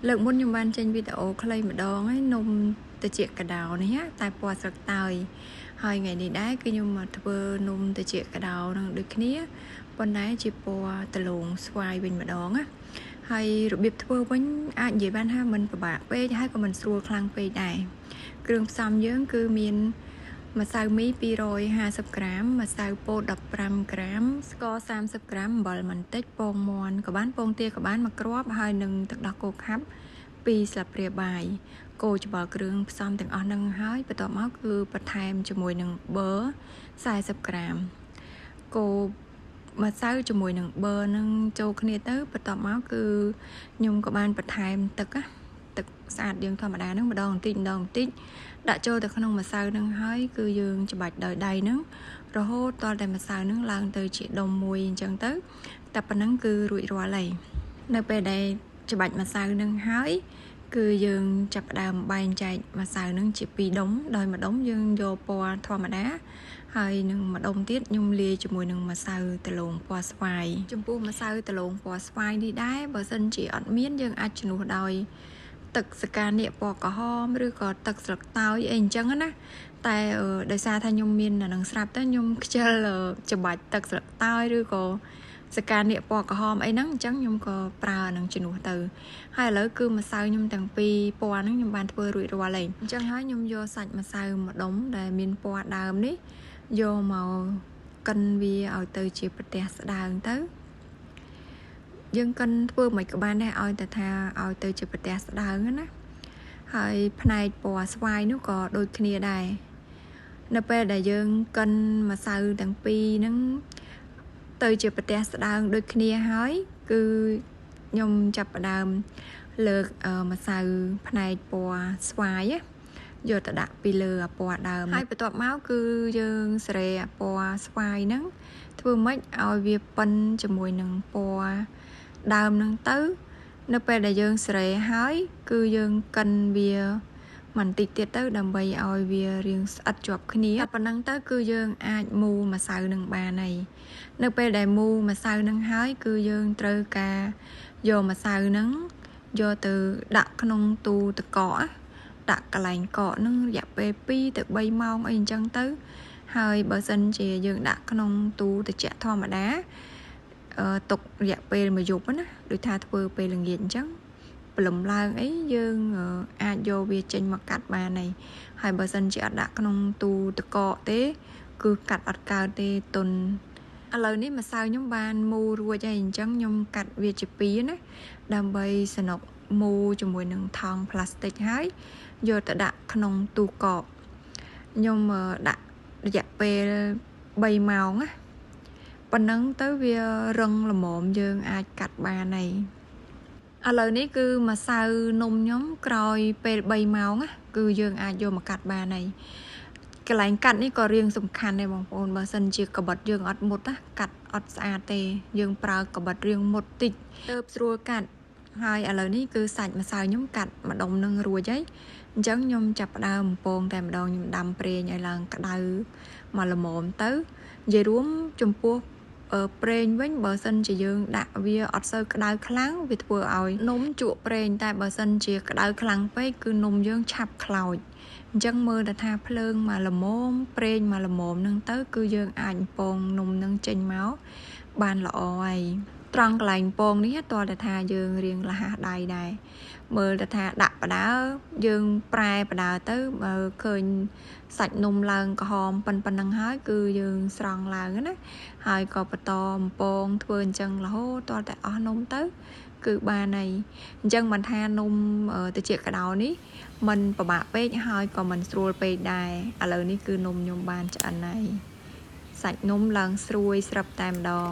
លើកមុនខ្ញុំបានចេញវីដេអូខ្លីម្ដងហើយនំត្រចៀកកដោនេះណាតែពណ៌ស្លឹកតើយហើយថ្ងៃនេះដែរគឺខ្ញុំមកធ្វើនំត្រចៀកកដោនឹងដូចគ្នាប៉ុន្តែជាពណ៌ដំឡូងស្វាយវិញម្ដងណាហើយរបៀបធ្វើវិញអាចនិយាយបានថាមិនពិបាកពេកហើយក៏មិនស្រួលខ្លាំងពេកដែរគ្រឿងផ្សំយើងគឺមានម្សៅមី250ក្រាមម្សៅពោត15ក្រាមស្ករ30ក្រាមអំបិលបន្តិចពងមាន់ក៏បានពងទាក៏បានមួយគ្រាប់ហើយនឹងទឹកដោះគោខាប់2ស្លាបព្រាបាយកូរច្បល់គ្រឿងផ្សំទាំងអស់ហ្នឹងហើយបន្ទាប់មកគឺបន្ថែមជាមួយនឹងប៊ឺ40ក្រាមកូរម្សៅជាមួយនឹងប៊ឺនឹងចូលគ្នាទៅបន្ទាប់មកគឺខ្ញុំក៏បានបន្ថែមទឹកណាទឹកស្អាតយើងធម្មតាហ្នឹងម្ដងបន្តិចម្ដងបន្តិចដាក់ចូលទៅក្នុងម្សៅហ្នឹងហើយគឺយើងច្បាច់ដោយដៃហ្នឹងរហូតទាល់តែម្សៅហ្នឹងឡើងទៅជាដុំមួយអញ្ចឹងទៅតែប៉ុណ្ណឹងគឺរួចរាល់ហើយនៅពេលដែលច្បាច់ម្សៅហ្នឹងហើយគឺយើងចាប់ផ្ដើមបែងចែកម្សៅហ្នឹងជាពីរដុំដោយមួយដុំយើងយកពណ៌ធម្មតាហើយនឹងមួយដុំទៀតខ្ញុំលាយជាមួយនឹងម្សៅដំឡូងពណ៌ស្វាយចំពោះម្សៅដំឡូងពណ៌ស្វាយនេះដែរបើសិនជាអត់មានយើងអាចជំនួសដោយទឹកសកានៀកពណ៌ក្រហមឬក៏ទឹកស្លឹកតើយអីអញ្ចឹងណាតែដោយសារថាខ្ញុំមានអានឹងស្រាប់ទៅខ្ញុំខ្ជិលច្បាច់ទឹកស្លឹកតើយឬក៏សកានៀកពណ៌ក្រហមអីហ្នឹងអញ្ចឹងខ្ញុំក៏ប្រើអានឹងជំនួសទៅហើយឥឡូវគឺម្សៅខ្ញុំទាំងពីរពណ៌ហ្នឹងខ្ញុំបានធ្វើរួចរាល់ហើយអញ្ចឹងហើយខ្ញុំយកសាច់ម្សៅម្ដុំដែលមានពណ៌ដើមនេះយកមកកិនវាឲ្យទៅជាប្រភេទស្ដើងទៅយើងកិនធ្វើមិនក៏បានដែរឲ្យតែថាឲ្យទៅជាប្រភេទស្ដើងណាហើយផ្នែកពណ៌ស្វាយនោះក៏ដូចគ្នាដែរនៅពេលដែលយើងកិនម្សៅទាំងពីរហ្នឹងទៅជាប្រទេសស្ដើងដូចគ្នាហើយគឺខ្ញុំចាប់ផ្ដើមលើកម្សៅផ្នែកពណ៌ស្វាយយកទៅដាក់ពីលើអាពណ៌ដើមហើយបន្ទាប់មកគឺយើងសេរីអាពណ៌ស្វាយហ្នឹងធ្វើម៉េចឲ្យវាប៉ិនជាមួយនឹងពណ៌ដើមហ្នឹងទៅនៅពេលដែលយើងសេរីហើយគឺយើងកិនវាបន្តិចទៀតទៅដើម្បីឲ្យវារាងស្អិតជាប់គ្នាតែប៉ុណ្ណឹងទៅគឺយើងអាចមូម្សៅនឹងបានហើយនៅពេលដែលមូម្សៅនឹងហើយគឺយើងត្រូវការយកម្សៅនឹងយកទៅដាក់ក្នុងទូទឹកកកដាក់កន្លែងកកនឹងរយៈពេល2ទៅ3ម៉ោងអីអញ្ចឹងទៅហើយបើសិនជាយើងដាក់ក្នុងទូត្រជាក់ធម្មតាអឺទុករយៈពេលមួយយប់ណាដូចថាធ្វើពេលល្ងាចអញ្ចឹងព្រលឹមឡើងអីយើងអាចយកវាចេញមកកាត់បានហើយហើយបើសិនជាអត់ដាក់ក្នុងទូទឹកកកទេគឺកាត់អត់កើតទេទុនឥឡូវនេះម្សៅខ្ញុំបានមូរួចហើយអញ្ចឹងខ្ញុំកាត់វាជាពីរណាដើម្បីសនុកមូជាមួយនឹងថង់ផ្លាស្ទិកហើយយកទៅដាក់ក្នុងទូកកខ្ញុំដាក់រយៈពេល3ម៉ោងណាប៉ុណ្ណឹងទៅវារឹងល្មមយើងអាចកាត់បានហើយឥឡូវនេះគឺម្សៅនំខ្ញុំក្រោយពេល3ម៉ោងណាគឺយើងអាចយកមកកាត់បានហើយកន្លែងកាត់នេះក៏រៀងសំខាន់ដែរបងប្អូនបើសិនជាកបិតយើងអត់មុតណាកាត់អត់ស្អាតទេយើងប្រើកបិតរៀងមុតតិចទៅស្រួលកាត់ហើយឥឡូវនេះគឺសាច់ម្សៅខ្ញុំកាត់ម្ដុំនឹងរួចហើយអញ្ចឹងខ្ញុំចាប់ផ្ដើមបំពងតែម្ដងខ្ញុំដាំប្រេងឲ្យឡើងក្តៅមកល្មមទៅនិយាយរួមចំពោះប្រេងវិញបើសិនជាយើងដាក់វាអត់សូវក្តៅខ្លាំងវាធ្វើឲ្យនំជក់ប្រេងតែបើសិនជាក្តៅខ្លាំងពេកគឺនំយើងឆាប់ខ្លោចអញ្ចឹងមើលទៅថាភ្លើងមកល្មមប្រេងមកល្មមនឹងទៅគឺយើងអាចពងនំនឹងចេញមកបានល្អហើយត្រង់កន្លែងពងនេះតើតែថាយើងរៀងលះដៃដែរមើលទៅថាដាក់បដើយើងប្រែបដើទៅបើឃើញសាច់នំឡើងក្រហមប៉ុណ្ណឹងហើយគឺយើងស្រង់ឡើងណាហើយក៏បន្តអំពងធ្វើអញ្ចឹងរហូតទាល់តែអស់នំទៅគឺបានហើយអញ្ចឹងមិនថានំត្រចៀកកដោនេះมันពិបាកពេកហើយក៏មិនស្រួលពេកដែរឥឡូវនេះគឺនំខ្ញុំបានឆ្អិនហើយសាច់នំឡើងស្រួយស្រាប់តែម្ដង។